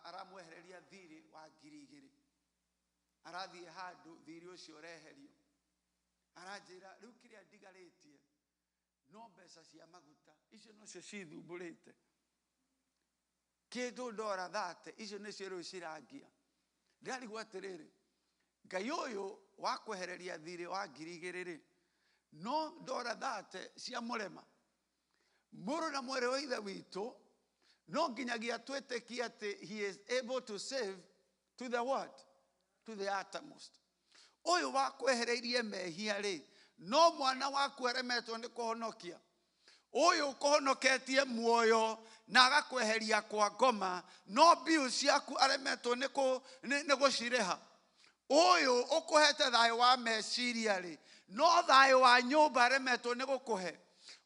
Aramwehereria thirĩ wa 2000. Arathiĩ handũ thirĩ ũcio ũreherio. Aranjĩra rĩu kĩrĩa ndigarĩtie no mbeca cia maguta, icio nocio cithumbũrĩte. Kĩndũ ndora thate, icio nĩcio rĩu cirangia. Ndĩrarigwo atĩrĩrĩ, Ngai ũyũ wa kwehereria thirĩ wa 2000 rĩ, no ndora thate cia mũrema. Mũrũ na mwarĩ wa Ithe witũ, no nginyagia twĩtĩkie atĩ he is able to save to the what? To the uttermost. Ũyũ wakwehereirie mehia rĩ, no mwana waku aremetwo nĩ kũhonokia. Ũyũ ũkũhonoketie muoyo na agakweheria kwa ngoma, no mbiu ciaku aremetwo nĩ gũcirĩha. Ũyũ ũkũhete thayũ wa meciria rĩ, no thayũ wa nyũmba aremetwo nĩ gũkũhe.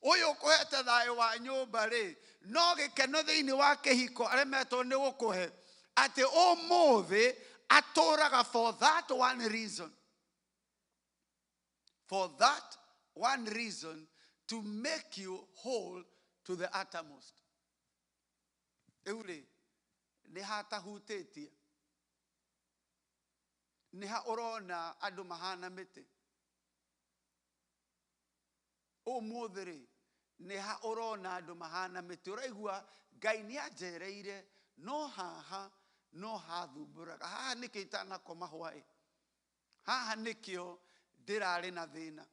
Ũyũ ũkũhete thayũ wa nyũmba rĩ, no gĩkeno thĩinĩ wa kĩhiko aremetwo nĩ gũkũhe. Atĩ ũmũthĩ atũraga for that one reason. For that one reason, to make you whole to the uttermost. Rĩu rĩ, nĩ hatahutĩtie? Nĩ ha ũrona andũ mahana mĩtĩ? Ũmũthĩ rĩ, nĩ ha ũrona andũ mahana mĩtĩ? Ũraigua Ngai nĩ anjereire, no haha no hathumbũraga. Haha nĩkĩo itanakoma hwaĩ. Haha nĩkĩo ndĩrarĩ na thĩna.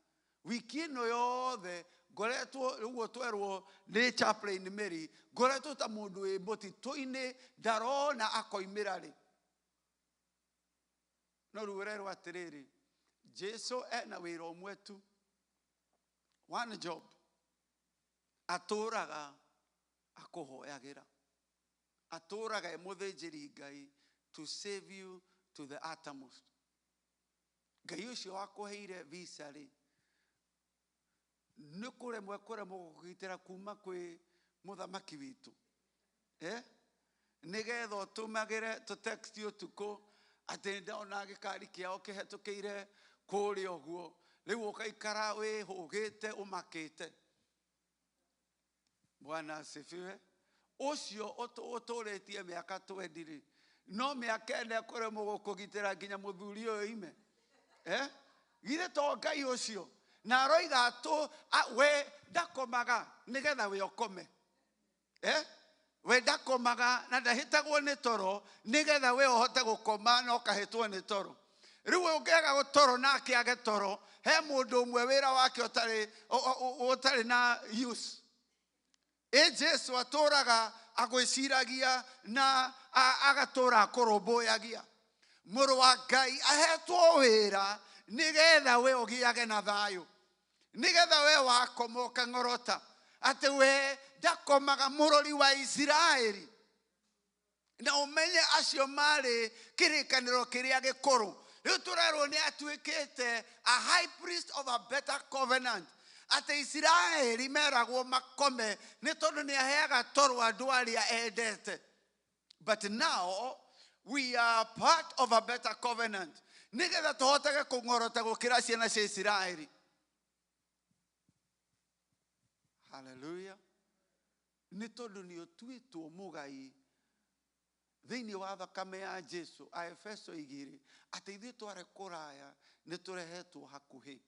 Wiki ĩno yothe ngoretwo ũguo twerwo nĩ Chaplain Mary, ngoretwo ta mũndũ wĩ mũtitũ-inĩ ndarona akoimĩra rĩ. No rĩu ũrerwo atĩrĩrĩ, Jesu ena wĩra ũmwe tu, one job, atũraga akũhoyagĩra, atũraga e mũthĩnjĩri Ngai to save you to the uttermost. Ngai ũcio wakũheire visa rĩ, nĩ kũremwo ekũremwo gũkũgitĩra kuma kwĩ mũthamaki witũ. Nĩgetha ũtũmagĩre tũ text ũtukũ atĩ ndona gĩkari kĩao kĩhetũkĩire kũrĩa ũguo, rĩu ũgaikara wĩhũgĩte ũmakĩte. Bwana asifiwe. Ũcio ũtũrĩtie mĩaka 20 rĩ, no mĩaka ĩna ekũremwo gũkũgitĩra nginya mũthuri ũyũ oime. Githĩ to Ngai ũcio? Na aroiga we ndakomaga nĩgetha we ũkome. We ndakomaga na ndahĩtagwo nĩ toro nĩgetha we ũhote gũkoma na ũkahĩtwo nĩ toro. Rĩu ũngĩaga gũtoro nake age toro, he mũndũ ũmwe wĩra wake ũtarĩ na use. Ĩ Jesu atũraga agwĩciragia na agatũra akũrũmbũyagia. Mũrũ wa Ngai ahetwo wĩra nĩgetha we ũgĩage na thayũ, nĩgetha we wakoma ũkang'orota atĩ we ndakomaga mũrori wa Isiraeli. Na ũmenye acio marĩ kĩrĩkanĩro kĩrĩa gĩkũrũ. Rĩu tũrerwo nĩ atuĩkĩte a high priest of a better covenant. Atĩ Isiraeli meragwo makome nĩ tondũ nĩ aheaga toro andũ arĩa endete. But now we are part of a better covenant. Nĩgetha tũhotage kũng'orota gũkĩra ciana cia Isiraeli. Hallelujah. Nĩ tondũ nĩ ũtuĩtwo mũgai thĩinĩ wa thakame ya Jesu, Aefeso igĩrĩ, atĩ ithuĩ twarĩ kũraya nĩ tũrehetwo hakuhĩ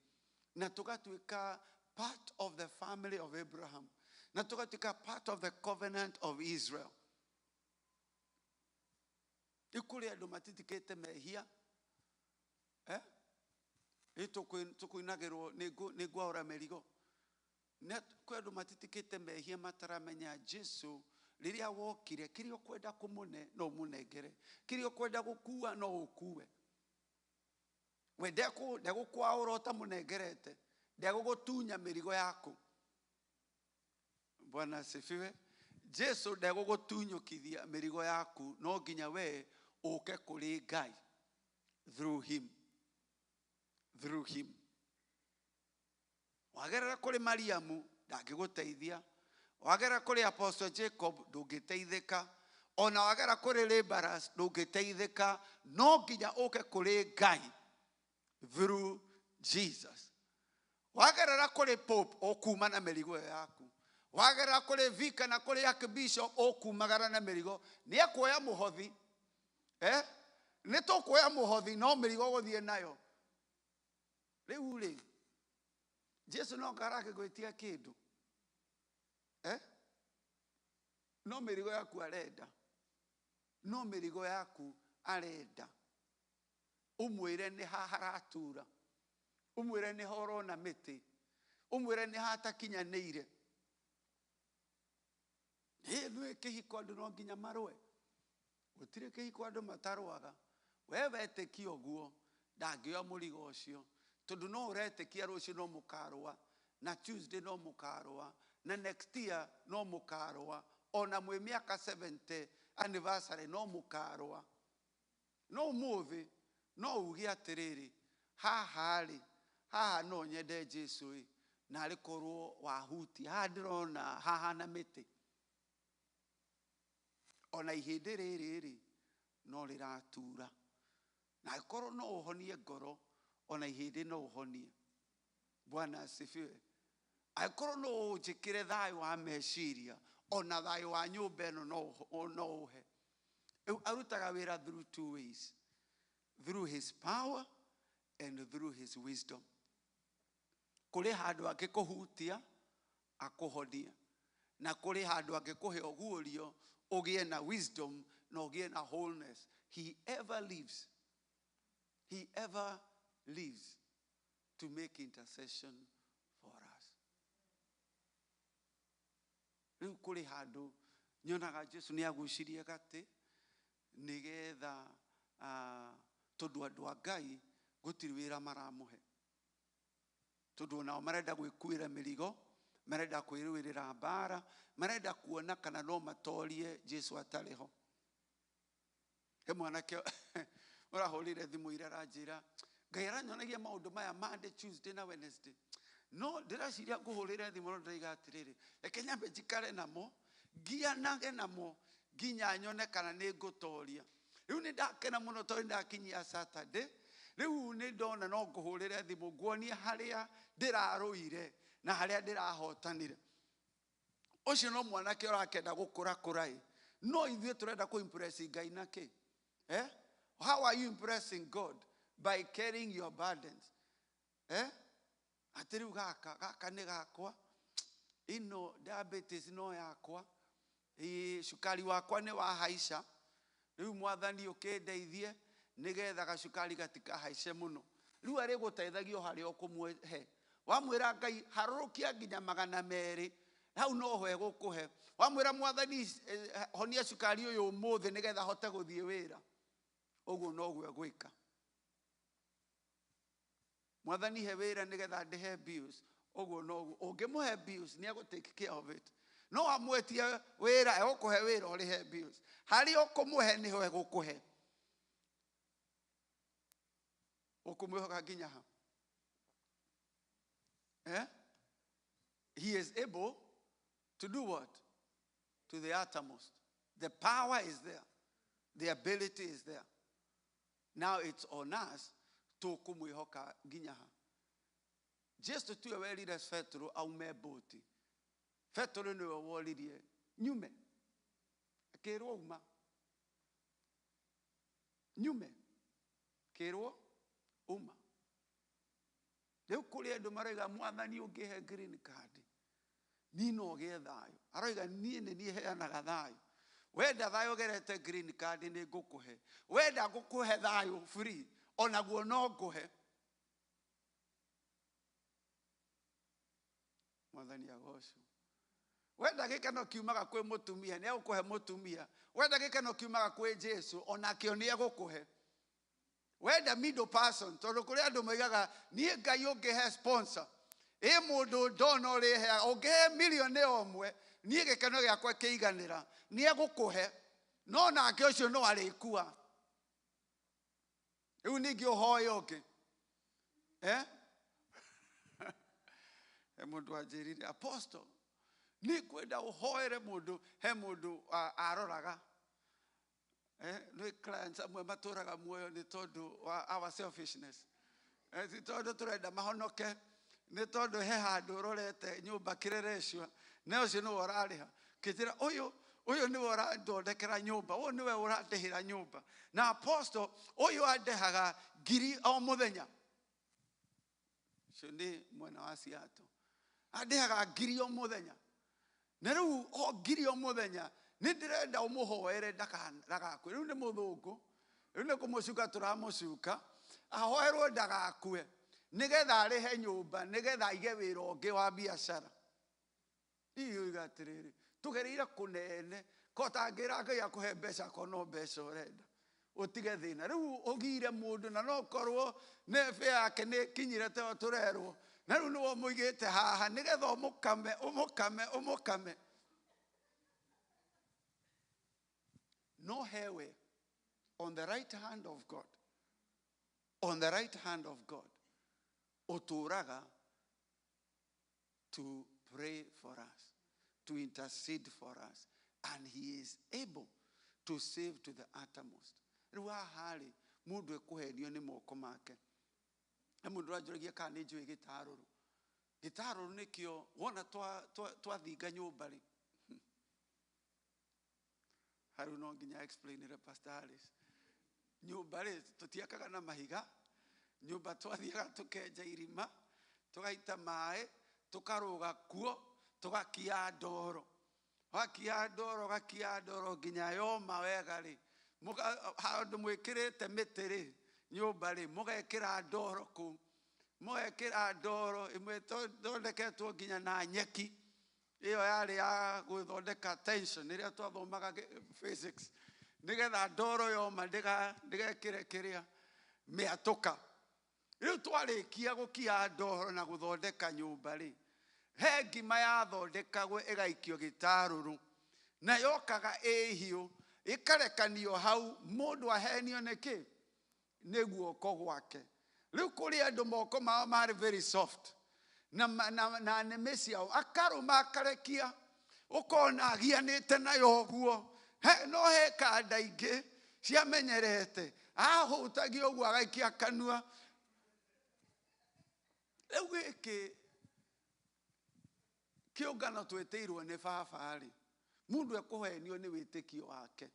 na tũgatuĩka part of the family of Abraham, na tũgatuĩka part of the covenant of Israel. Rĩu kũrĩ andũ matitikĩte mehia, Rĩu tũkũinagĩrwo nĩ ngwaũra mĩrigo. Kwĩ andũ matitikĩte mehia mataramenya Jesu rĩrĩa wokire, kĩrĩa ũkwenda kũmũne no ũmũnengere, kĩrĩa ũkwenda gũkua no ũkue. We ndegũkwaũra ũtamũnengerete, ndegũgũtunya mĩrigo yaku. Bwana asifiwe. Jesu ndegũgũtunyũkithia mĩrigo yaku, no nginya we ũke kũrĩ Ngai through him. Through him. Wagerera kũrĩ Mariamu ndangĩgũteithia, wagerera kũrĩ Apostle Jacob ndũngĩteithĩka, ona wagera kũrĩ laborers ndũngĩteithĩka, no nginya ũke kũrĩ Ngai through Jesus. Wagerera kũrĩ Pope ũkuma na mĩrigo ĩyo yaku, Wagerera kũrĩ vika na kũrĩ archbishop ũkumagara na mĩrigo. Nĩ ekuoya mũhothi. Eh? Nĩ tũkuoya mũhothi no mĩrigo ũgũthiĩ nayo. Rĩu rĩ, Jesu no karakĩgwĩtia kĩndũ. Eh? No mĩrigo yaku arenda. No mĩrigo yaku arenda. Ũmwĩre nĩ ha haratura. Ũmwĩre nĩ ha ũrona mĩtĩ. Ũmwĩre nĩ ha atakinyanĩire. Ĩ nĩ kĩhiko andũ no nginya marũe. Gũtirĩ kĩhiko andũ matarũaga. We wetĩkia ũguo ndangĩoya mũrigo ũcio tondũ no ũretĩkia rũciũ no mũkarũa na Tuesday no mũkarũa na next year no mũkarũa ona mwĩ mĩaka 70 anniversary no mũkarũa. No ũmũthĩ no uge atĩrĩrĩ, haha rĩ, haha no nyende Jesu ĩ, narĩ korwo wahutia haha ndĩrona hahana mĩtĩ. Ona ihĩndĩ rĩrĩ rĩ, no rĩratura. Na angĩkorwo no ũhonie ngoro, ona ihĩndĩ no ũhonie. Bwana asifiwe. Angĩkorwo no ũnjĩkĩre thayũ wa meciria, ona thayũ wa nyũmba ĩno no ũhe. Rĩu arutaga wĩra through two ways. Through his power and through his wisdom. Kũrĩ handũ angĩkũhutia, akũhonie. Na kũrĩ handũ angĩkũhe ũguũrio, ũgĩe na wisdom na ũgĩe na wholeness. He ever lives. He ever lives to make intercession for us. Rĩu kũrĩ handũ nyonaga Jesu nĩ agucirie gatĩ nĩgetha tondũ andũ a Ngai gũtirĩ wĩra maramũhe. Tondũ onao marenda gwĩkuĩra mĩrigo, marenda kwĩrũĩrĩra mbara, marenda kuona kana no matorie Jesu atarĩ ho. He mwanake ũrahũrire thimũ ira aranjĩra Ngai aranyonagia maũndũ maya Monday, Tuesday na Wednesday. No ndĩreciria ngũhũrĩre thimũ no ndĩraiga atĩrĩrĩ, reke nyambe njikare namo, ngianage namo nginya nyone kana nĩ ngũtoria. Rĩu nĩ ndakena mũno tondũ nĩ ndakinyia Saturday. Rĩu nĩ ndona no ngũhũrĩre thimũ nguonie harĩa ndĩrarũire na harĩa ndĩrahotanire. Ũcio no mwanake ũrakenda gũkũra kũra ĩ. No ithuĩ tũrenda kũ impress Ngai na kĩ? Eh? How are you impressing God? By carrying your burdens. Eh? Atĩ rĩu gaka, gaka nĩ gakwa. Ĩno diabetes no yakwa. Ĩ, cukari wakwa nĩ wahaica. Rĩu mwathani ũkĩndeithie nĩgetha gacukari gatikahaice mũno. Rĩu arĩ gũteithagia o harĩa ũkũmũhe. Wamwĩra Ngai harũrũkia nginya 200, hau no ho egũkũhe. Wamwĩra mwathani honia cukari ũyũ ũmũthĩ nĩgetha hote gũthiĩ wĩra. Ũguo noguo egwĩka. Mwathani he wĩra nĩgetha ndĩhe bills. Ũguo noguo. Ũngĩmũhe bills nĩ egũ take care of it. No amwĩtie wĩra, egũkũhe wĩra ũrĩhe bills. Harĩa ũkũmũhe nĩho egũkũhe. Ũkũmwĩhoka nginya ha? Eh? He is able to do what? To the uttermost. The power is there. The ability is there. Now it's on us tũkũmwĩhoka nginya ha. Jesu tiwe werire Petero aume mbũti. Petero nĩwe woririe nyume. Akĩrwo uma. Nyume. Akĩrwo uma. Rĩu kũrĩ andũ marauga mwathani ũngĩhe green card niĩ no gĩe thayũ. Aroiga niĩ nĩ niĩ heanaga thayũ. Wenda thayũ ũgerete green card nĩ ngũkũhe. Wenda ngũkũhe thayũ free onaguo no ngũhe. Mwathani agocwo. Wenda gĩkeno kiumaga kwĩ mũtumia nĩ egũkũhe mũtumia. Wenda gĩkeno kiumaga kwĩ Jesu onakĩo nĩ egũkũhe. Wenda middle person tondũ kũrĩ andũ moigaga niĩ Ngai ũngĩhe sponsor ĩ mũndũ ndona ũrĩheaga ũngĩhe mirioni o ĩmwe niĩ gĩkeno gĩakwa kĩiganĩra nĩ egũkũhe no nake ũcio no arĩkua. Rĩu ningĩ ũhoe ũngĩ. Eh? He mũndũ anjĩrire apostle nĩ ngwenda ũhoere mũndũ he mũndũ aroraga. Nĩ clients amwe matũraga muoyo nĩ tondũ wa our selfishness. Ti tondũ tũrenda mahonoke, nĩ tondũ he handũ ũrorete nyũmba kĩrerecwa Na ũcio nĩwe ũrarĩha. Ngĩnjĩra ũyũ ũyũ nĩwe ũranthondekera nyũmba, ũyũ nĩwe ũrandĩhĩra nyũmba. Na apostle ũyũ andehaga ngiri o mũthenya. Ũcio nĩ mwena wa Seattle. Andehaga ngiri o mũthenya. Na rĩu o ngiri o mũthenya nĩ ndĩrenda ũmũhoere ndagakue. Rĩu nĩ mũthũngũ, rĩu nĩ kũmũcuka tũramũcuka, ahoerwo ndagakue nĩgetha arĩhe nyũmba, nĩgetha aige wĩra ũngĩ wa biacara. Hihi oiga atĩrĩrĩ, tũgereire kũnene, ko tangĩra Ngai akũhe mbeca akorwo no mbeca ũrenda ũtige thĩna. Rĩu ũgire mũndũ na no korwo nĩ bĩa yake nĩ ĩkinyire teo tũrerwo, na rĩu nĩwe ũmũigĩte haha nĩgetha ũmũkame ũmũkame ũmũkame. No hewe on the right hand of God, on the right hand of God, ũtũraga to pray for us, to intercede for us, and he is able to save to the uttermost. Rĩu haha rĩ, mũndũ ekũhenio nĩ moko make. Na mũndũ ũranjũragia kana nĩ njũĩ gĩtarũrũ. Gĩtarũrũ nĩkĩo wona twathinga nyũmba rĩ. Harũ no nginya explainĩre Pastor Alice. Nyũmba rĩ, tũtiakaga na mahiga. Nyũmba twathiaga tũkenja irima, tũgaita maĩ, tũkarũga kuo, tũgakia ndoro. Wakia ndoro, ũgakia ndoro nginya yoma wega rĩ. Handũ mwĩkĩrĩte mĩtĩ rĩ, nyũmba rĩ, mũgekĩra ndoro kũu. Mũgekĩra ndoro, ĩmwe ĩthondeketwo nginya na nyeki. Ĩyo yarĩ ya gũthondeka tension ĩrĩa twathomaga physics. Nĩgetha ndoro yoma ndĩgekĩre kĩrĩa mĩatũka. Rĩu twarĩkia gũkia ndoro na gũthondeka nyũmba rĩ, he ngima yathondekagwo ĩgaikio gĩtarũrũ na yokaga ĩ hiũ ĩkarekanio hau mũndũ ahenio nĩ kĩ nĩ guoko gwake. Rĩu kũrĩ andũ moko mao marĩ very soft na, na nĩmĩ ciao akarũma akarekia ũkona agianĩte nayo ũguo. No he kanda ingĩ ciamenyerete ahũtagia ũguo agaikia kanua. Rĩu gĩkĩ kĩũngano twĩtĩirwo nĩ baba rĩ, mũndũ ekũhenio nĩ wĩtĩkio wake.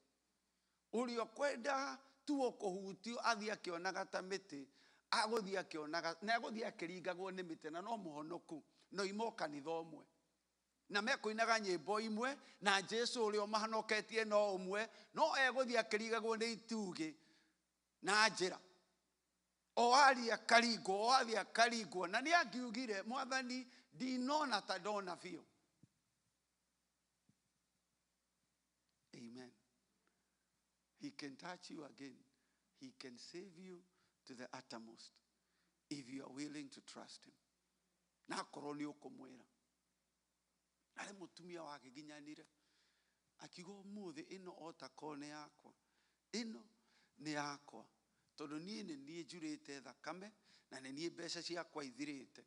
Ũrĩa ũkwenda tu kũhutio athiĩ akĩonaga ta mĩtĩ, agũthiĩ akĩonaga na egũthiĩ akĩringagwo nĩ mĩtĩ na no mũhonoku no imo kanitha ũmwe. Na mekũinaga nyĩmbo imwe na Jesu ũrĩa ũmahonoketie no ũmwe, no egũthiĩ akĩringagwo nĩ itugĩ na njĩra. O aria akaringwo, o athiĩ akaringwo, na nĩ angiugire mwathani ndinona ta ndona biũ. Amen. He can touch you again. He can save you to the uttermost if you are willing to trust him. Na akorwo nĩ ũkũmwĩra. Arĩ mũtumia wagiginyanire akiuga ũmũthĩ ĩno ota korwo nĩ yakwa, ĩno nĩ yakwa, tondũ niĩ nĩ niĩ njurĩte thakame na nĩ niĩ mbeca ciakwa ithirĩte.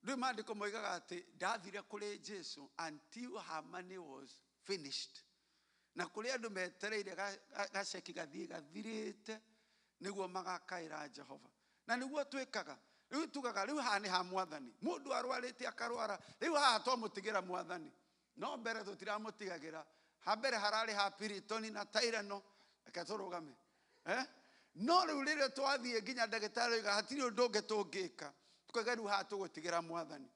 Rĩu maandĩko moigaga atĩ ndathire kũrĩ Jesu until her money was finished. Na kũrĩ andũ metereire gaceki gathiĩ gathirĩte nĩguo magakaĩra Jehova. Na nĩguo twĩkaga. Rĩu tugaga rĩu haha nĩ ha mwathani. Mũndũ arwarĩte akarwara, rĩu haha twamũtigĩra mwathani. No mbere tũtiramũtigagĩra. Ha mbere hararĩ ha Piriton na Tylenol, reke tũrũgame. No rĩu rĩrĩa twathiĩ nginya ndagĩtarĩ oiga hatirĩ ũndũ ũngĩ tũngĩka, tũkauga rĩu haha tũgũtigĩra mwathani.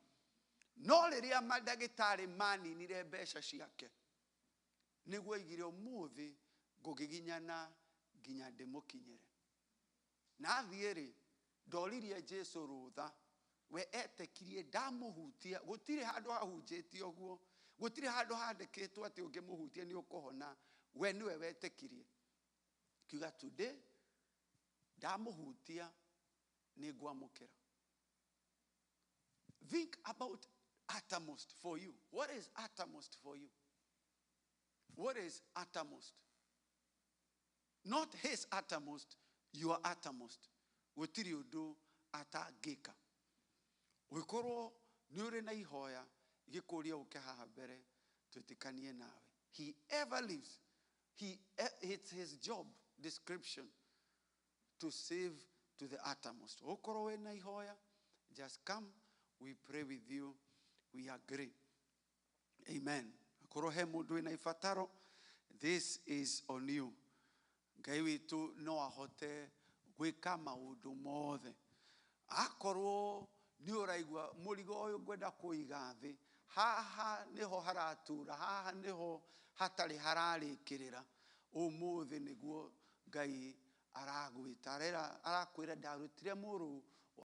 No rĩrĩa mandagĩtarĩ maninire mbeca ciake, nĩguo aigire ũmũthĩ ngũgiginyana nginya ndĩmũkinyĩre. Na athiĩ rĩ, ndoririe Jesu rũtha, we etĩkirie ndamũhutia, gũtirĩ handũ hahunjĩtie ũguo, gũtirĩ handũ handĩkĩtwo atĩ ũngĩmũhutia nĩ ũkũhona, we nĩwe wetĩkirie. Kiuga today ndamũhutia nĩ ngwamũkĩra. Think about uttermost for you. What is uttermost for you? What is uttermost? Not his uttermost, your uttermost. Gũtirĩ ũndũ atangĩka. Ũngĩkorwo nĩ ũrĩ na ihoya gĩkũria ũke haha mbere twĩtĩkanie nawe. He ever lives. It's his job description to save to the uttermost. Ũkorwo wĩna ihoya, just come, we pray with you. We agree. Amen. Akorwo he mũndũ wĩna ibataro, this is on you. Ngai witũ no ahote gwĩka maũndũ mothe. Akorwo nĩ ũraigua mũrigo ũyũ ngwenda kũiga thĩ, haha nĩho haratura, haha nĩho hatarĩ hararĩkĩrĩra, ũmũthĩ nĩguo Ngai aragwĩta, arera, arakwĩra ndarutire mũrũ